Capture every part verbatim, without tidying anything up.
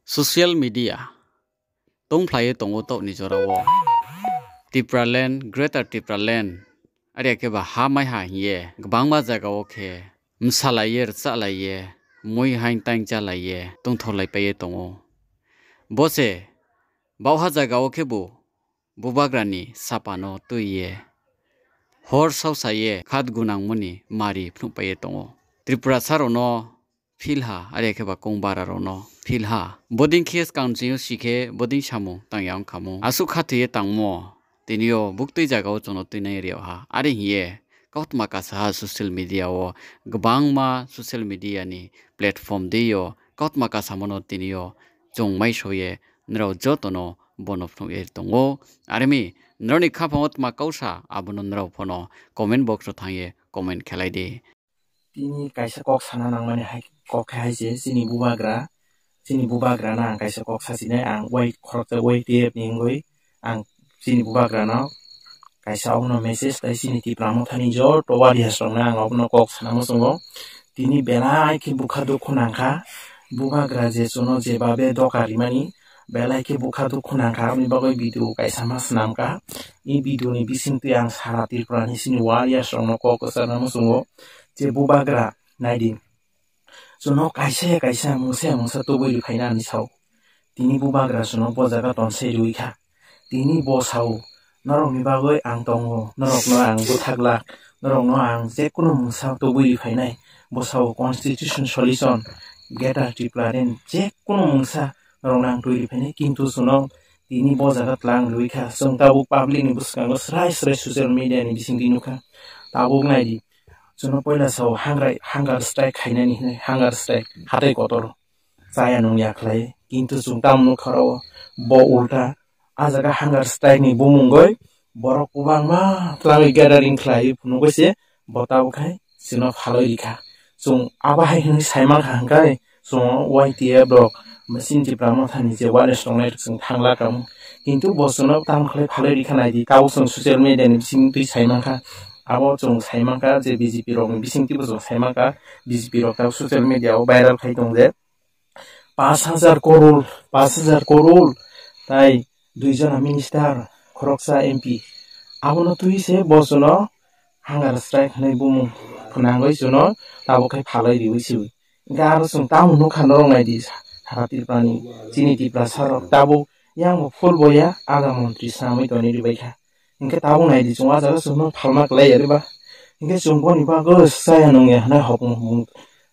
Social media tongphlai ye tong ou taoh ni jora wo. Tipraland, Greater Tipraland, are ya khe ba ha mai ha hing ye, gbangma zaga wo khe, msalai ye, rchahlai ye, mui haing taing chálai ye, tongthaolaipai ye tong ou. Bo se, baohha zaga wo khebu, bubagra ni sapa no tui ye, hor saosa ye khatgunangmo ni mari phnuhpai ye tong ou. Tripurasa rao no phil ha, are ya khe ba kongbara rao no phil ha. Bodei khe skang ching yo si khe, bodei samung tang ya ong kha mung. Asuh khathoi ye tangmo, tini yo buktui zaga wo chung no tuinai ri yag ha. Are hing ye, kautma kasa ha social media wo, gbangma social media ni platform dei yo, kautma kasamo no tini yo, chung maisao ye, nrao joto no bo no phnuh ye tong ou. Are mi, nrao ni khaphang wo tma kau sa, abo no nrao pho no comment box wo thanng ye comment khelai di. Tini kaisa kok sana nangmani hai, kok khe hai se, chini bubagra, chini bubagra no ang kaisa kok sasinai, ang Y, khoroksa Y T F ni wngwi, ang chini bubagra no kaisa obono message tai chini Tipra Motha ni joto warriors rok no ang obono kok sana muchungo. Tini belai khe bukha dukhu nangkha, bubagra je chuno je babe doka rimani, belai khe bukha dukhu nangkha, aboni bagwi video kaisa ma swnamkha. I video ni bisingtwi ang sara Tripura ni chini warriors rok no kok kwchangna muchungo, je bubagra, nai di. Chuno kaisa ya kaisa mungsa ya mungsa tubui ri phaina hinwi sao. Tini bubagra chuno bo jaga tonsai riwi kha. Tini bo sao, norok ni bagwi ang tongo, norok no ang bwthak glak, norok no ang jekunu mungsa tubui ri phainai. Bo sao constitution solution, Greater Tipraland, jekunu mungsa norok no ang tubui ri phainai, kintu chuno tini bo jaga tlang riwi kha. Chwng tabuk public ni bwskango srai srai social media ni bisingtwi nukha. Tabuk nai di, chuno poila sao hunger strike khainani hinwi, hunger strike, hatai kotor. Chaya nung ya khlai, kintu chwng tamo nukha oro bo ulta, a jaga hunger strike ni bumungwi borok kwbangma tlangwi gathering khlai phunugwi se bo tabuk khai chwngno phalwi rikha. Chwng abo hai hwnwi saimankha hwnkhe chwng Y T F rok, chini Tipra Motha ni je warriors tongnai rok chwng thangla kamo. Kintu bo chwngno tamo khlai phalwi rikha nai di, tabuk chwng social media ni bisingtwi saimankha. Abo chwng saimankha je B J P rokni bisingtwibo chwng saimankha, B J P rok tabuk social media o viral khai tong je, pash hajar koror, pash hajar koror, tai dui jona minister, khoroksa M P. Abono twi se bo chwngno hunger strike hwnwi bumung phnangwi chwngno tabuk khai phalwi riwi se. Hwnkhe aro chwng tamo nukha norok nai di, sara Tripura ni, chini Tiprasa rok tabuk yang bo phul bo ya, aga montri snamwi tonwi ribai kha. Hingkhe tabuk nai di, chwng a jaga chwngno phalma klai ya riba. Hingkhe chwng boni bagwi chaya nung ya hwnwi hokmung,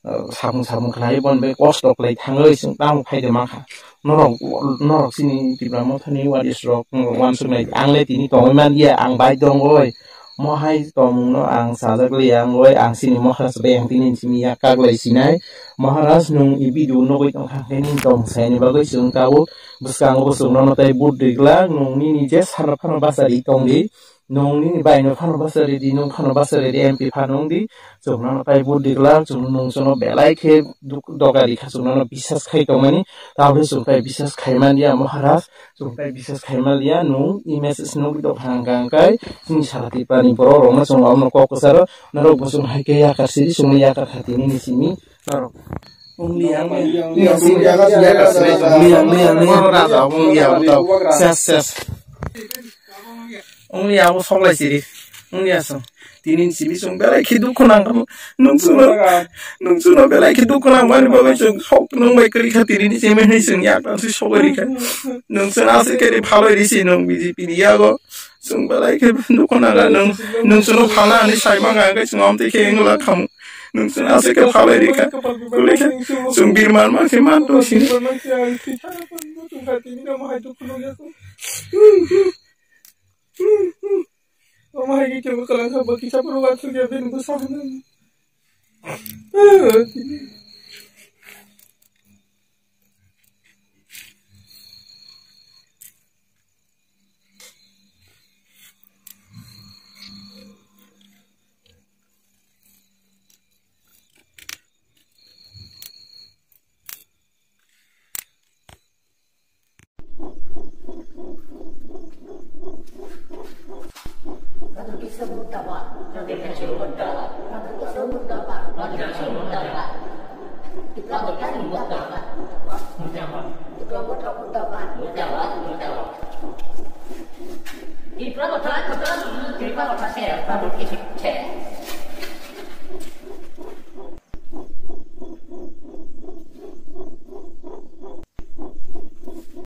eh, samung samung khlai, boni bai kosto khlai thangwi chwng tamo phai de mankha. Norok, norok chini Tipra Mothani warriors rok, norok uansuk nai di. Ang le tini tongwi man ya, ang bai tongwi. Mohai tongmung no ang chajak li ya wngwi, ang chini Maharaj bai ang tini simi yak kaklai sinai. Maharaj, nwng i video nugwi tongkha, hingkhe nini tongmung saini bagwi chwng tabuk bwskango bo chwng nono tai vote ri glak, nwng nini je sara phano bachari tong di. Nwng nini bai no phano bachari di, nwng phano bachari di, M P phano wng di. Chwng nono tai vote ri glak, chwng nwng chwngno belai khe duk-, doga ri kha, chwng nono bisas khai tongmani. Tabukhe chwng tai bisas khai man ya, Maharaj. Chwng tai bisas khai man ya, nwng i message nugwi tongkha hwnkha hwnkhe, chini sara Tripura ni borok rokno chwng abono kok kwcharo, norok bo chwng hai khe yakar siri, chwngno yakar kha tini ni simi norok. Only ang, only ang, only ang, only ang, raja, only ang, tau. Ses, ses. Only abo soklai siri. Only aswng. Tini ni simi chwng belai khe dukhu nang kha. Nwng chwngno, nwng chwngno belai khe dukhu nang mani bagwi chwng sok nwng bai kwrwi kha tini ni simi hwnwi chwng yak tang si sogwi ri kha. Nwng chwngno aswk khe ri phalwi ri si nwng B J P ni yago. Chwng belai khe dukhu nang kha nwng, nwng chwngno phalna hwnwi sai man kha hwnkhe chwng amtwi khe wngla khamu. Nwng chwngno aswk khe phalwi ri kha. Kwrwi kha chwng birman man khe man tong sini. Omo hai khe kebo kwlwng kha, bo kisa phuru uansuk ya, bini bwsa hwnwi. Tripura Motha, Tripura Motha se, Tripura Motha se.